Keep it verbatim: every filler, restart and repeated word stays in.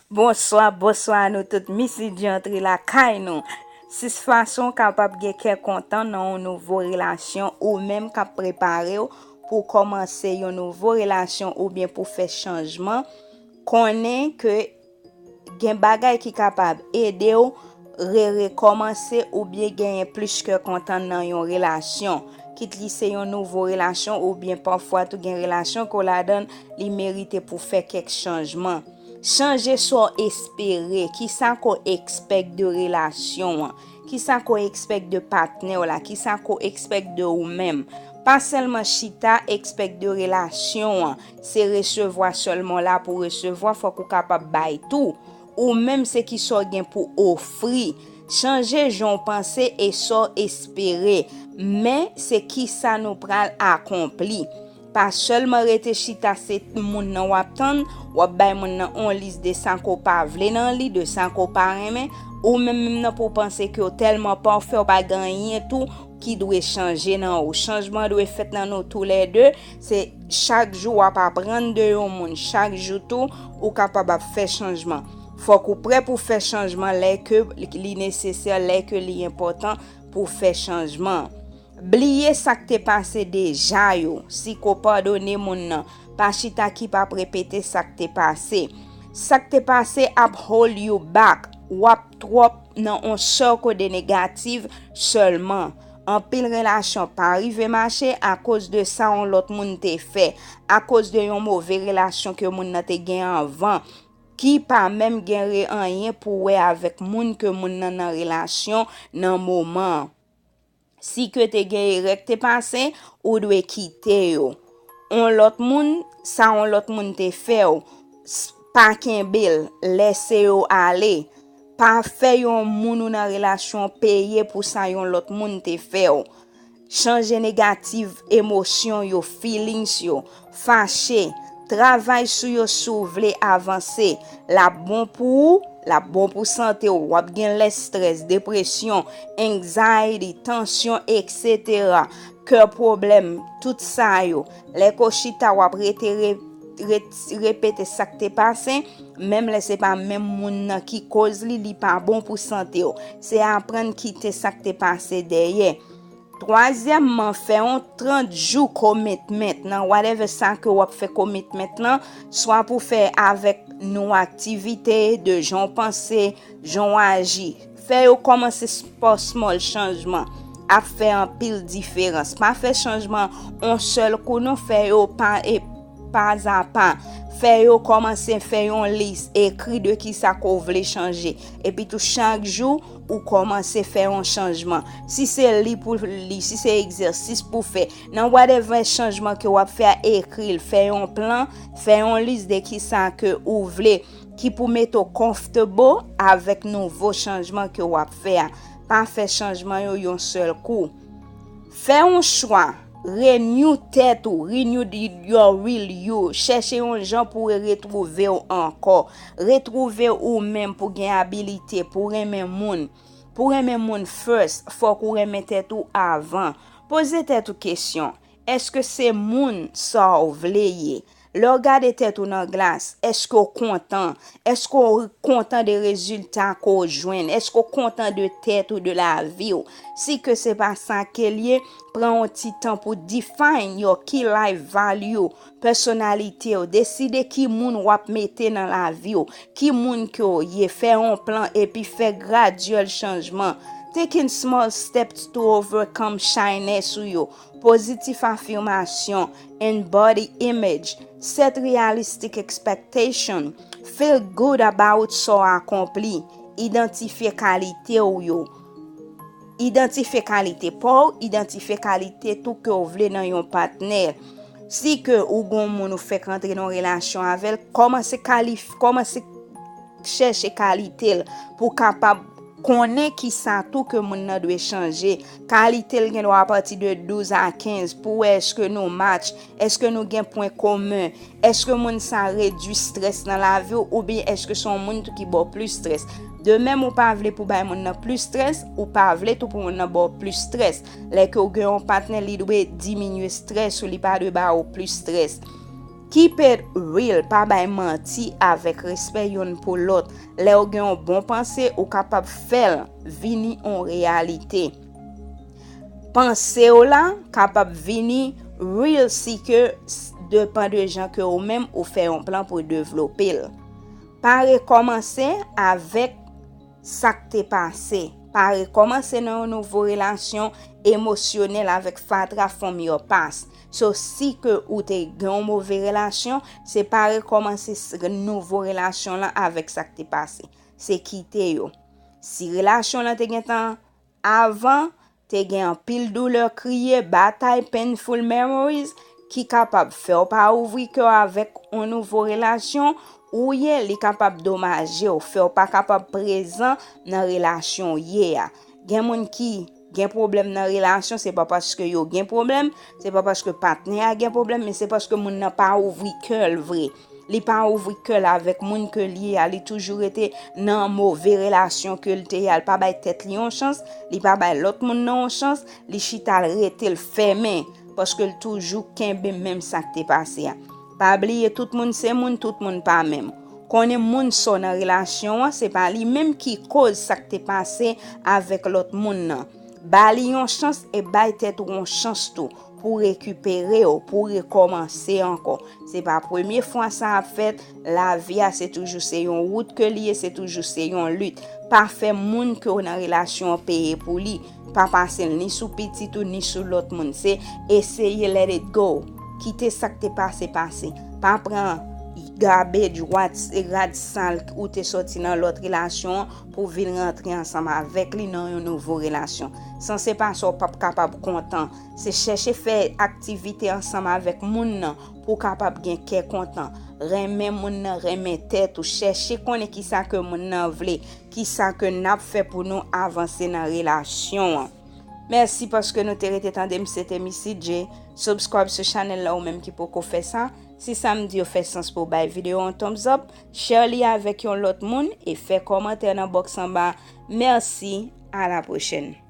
Bonswa, bonswa a nou tout. Missy Jean antre lakay nou. Sis fason w kapab gen kè kontan nan yon nouvo relasyon, ou menm k ap prepare w pou w kòmanse yon nouvo relasyon oubyen pou w fè chanjman, konnen ke gen bagay ki kapab ede w re-rekòmanse oubyen genyen plis kè kontan nan yon relasyon. Kit li se yon nouvo relasyon oubyen pafwa tou gen relasyon ke w ladan l, li merite pou w fè kèk chanjman. Chanje sa w espere, kisa ke w expect de relasyon an, kisa ke w expect de patnè w la, kisa ke w expect de ou menm. Pa sèlman chita expect de relasyon an, se resevwa sèlman w la pou resevwa, fòk ou kapab bay tou. Ou menm se kisa w gen pou ofri. Chanje jan w panse e sa w espere, men se kisa nou pral akonpli. Pa sèlman rete chita se moun nan w ap tann, w ap bay moun nan on lis de sa ke w pa vle nan li, de sa ke w pa renmen, ou menm menm nan pou w panse ke w tèlman pafè, w pa gen anyen tou ki dwe chanje nan ou. Chanjman dwe fèt nan nou toulède, se chak jou w ap aprann de yon moun, chak jou tou ou kapab ap fè chanjman. Fòk ou prè pou fè chanjman lè ke li nesesè, lè ke li enpòtan pou fè chanjman. Bliye sa k te pase deja yo. Si ke w padone moun nan, pa chita kip ap repete sa k te pase. Sa k te pase ap hold you back. W ap twòp nan on sèk de negatif sèlman. Anpil relasyon pa rive mache akoz de sa yon lòt moun te fè, akoz de yon move relasyon ke moun nan te gen anvan, ki pa menm gen re-, anyen pou wè avèk moun ke moun nan nan relasyon nan moman an. Si ke te gen erè k te pase, ou dwe kite yo. On lòt moun, sa on lòt moun te fè w, s-, pa kenbe l, lèse yo ale. Pa fè yon moun ou nan relasyon peye pou sa yon lòt moun te fè w. Chanje negatif emosyon yo, feelings yo, fache. Travay sou yo si w vle avanse. L ap bon pou ou, l ap bon pou sante w. W ap gen lè strès, depresyon, anxiety, tansyon, etsetera. Kè pwoblèm, tout sa yo. Lè ke w chita, w ap rete re-, re-, repete sa k te pase, menm lè se pa menm moun nan ki koz li, li pa bon pou sante w. Se aprann kite sa k te pase dèyè. Twazyèmman, fè yon trant jou commitment nan whatever sa ke w ap fè commitment lan, swa pou fè avèk nou aktivite, de jan w panse, jan w aji. Fè yo kòmanse s-, pa small chanjman ap fè anpil diferans. Pa fè chanjman on sèl kou non, fè yo pa e pa a pa. Fè yo kòmanse fè yon lis, ekri de kisa ke w vle chanje. Epi tou chak jou, ou kòmanse fè yon chanjman. Si se li pou li, si se egzèsis pou fè, nan whatever chanjman ke w ap fè a, ekri l, fè yon plan, fè yon lis de kisa ke ou vle, ki pou mete w comfortable avèk nouvo chanjman ke w ap fè a. Pa fè chanjman yo yon sèl kou. Fè yon chwa, renew tèt ou, renew the, your real you. Chèche yon jan pou w retwouve w ankò. Retwouve ou menm pou gen abilite, pou renmen moun. Pou renmen moun first, fòk ou renmen tèt ou avan. Poze tèt ou kesyon, èske se moun sa w vle ye? Lè w gade tèt ou nan glas, èske w kontan? Èske w kontan de rezilta ke w jwenn? Èske w kontan de tèt ou, de lavi w? Si ke se pa sa ke l ye, pran yon ti tan pou define your key life value, pèsonalite w, deside ki moun w ap mete nan lavi w, ki moun ke w ye, fè yon plan epi fè gradyèl chanjman. Taking small steps to overcome shyness ou yo. Pozitif afimasyon, and body image. Set realistic expectation. Feel good about sa w akonpli. Idantifye kalite w yo. Idantifye kalite pa w, idantifye kalite tou ke w vle nan yon patnè. Si ke ou gon moun ou fèk rantre nan yon relasyon avè l, kòmanse kalif-, kòmanse chèche kalite l pou w kapab konnen kisa tou ke moun nan dwe chanje. Kalite l gen dwa apati de douz a kenz pou wè èske nou match, èske nou gen pwen komen, èske moun sa redui strès nan lavi w, oubyen èske se yon moun tou ki ba w plis strès. De menm ou pa vle pou bay moun nan plis strès, ou pa vle tou pou moun nan ba w plis strès. Lè ke w gen yon patnè, li dwe diminye strès ou, li pa dwe ba w plis strès. Keep it real, pa bay manti avèk respè youn pou lòt. Lè w gen yon bon panse, ou kapab fè l vini yon reyalite. Panse w la kapab vini real si ke depan de jan ke ou menm ou fè yon plan pou devlope l. Pa rekòmanse avèk sa k te pase. Pa rekòmanse nan yon nouvo relasyon emosyonèl avèk fatra from your past. So, si ke ou te gen yon move relasyon, se pa rekòmanse s- nouvo relasyon lan avèk sa k te pase. Se kite yo. Si relasyon lan te gentan avan, te gen anpil doulè, kriye, batay, painful memories ki kapab fè w pa ouvri kè w avèk yon nouvo relasyon, ou ye, li kapab domaje w, fè w pa kapab prezan nan relasyon w ye a. Gen moun ki gen pwoblèm nan relasyon, se pa paske yo gen pwoblèm, se pa paske patnè a gen pwoblèm, men se paske moun nan pa ouvri kè l vre. Li pa ouvri kè l avèk moun ke l ye a, li toujou rete nan move relasyon ke l te ye a, li pa bay tèt li yon chans, li pa bay lòt moun nan yon chans, li chita l rete l fèmen, paske l toujou kenbe menm sa k te pase a. Pa bliye tout moun se moun, tout moun pa menm. Konnen moun sa w nan relasyon an, se pa li menm ki koz sa k te pase avèk lòt moun nan. Ba li yon chans e bay tèt ou yon chans tou pou rekipere w, pou rekòmanse ankò. Se pa premye fwa sa ap fèt, lavi a se toujou se yon wout ke li ye, se toujou se yon lit. Pa fè moun ke w nan relasyon an peye pou li. Pa pase l ni sou pitit ou, ni sou lòt moun. Se eseye let it go. Kite sa k te pase pase. Pa pran garbage, rad, rad sal ou te sòti nan lòt relasyon an pou vin rantre ansanm avèk li nan yon nouvo relasyon. San se pa sa, w p ap kapab kontan. Se chèche fè aktivite ansanm avèk moun nan pou w kapab gen kè kontan. Renmen moun nan, renmen tèt ou. Chèche konnen kisa ke moun nan vle, kisa ke n ap fè pou nou avanse nan relasyon an. Mèsi paske nou te rete tande m, se te Missy J. Subscribe sou chanèl la ou menm ki poko fè sa. Si sa m di yo fè sans pou w, bay videyo an thumbs up, share li avèk yon lòt moun e fè kòmantè nan bòks anba. Mèsi, a la pwochèn.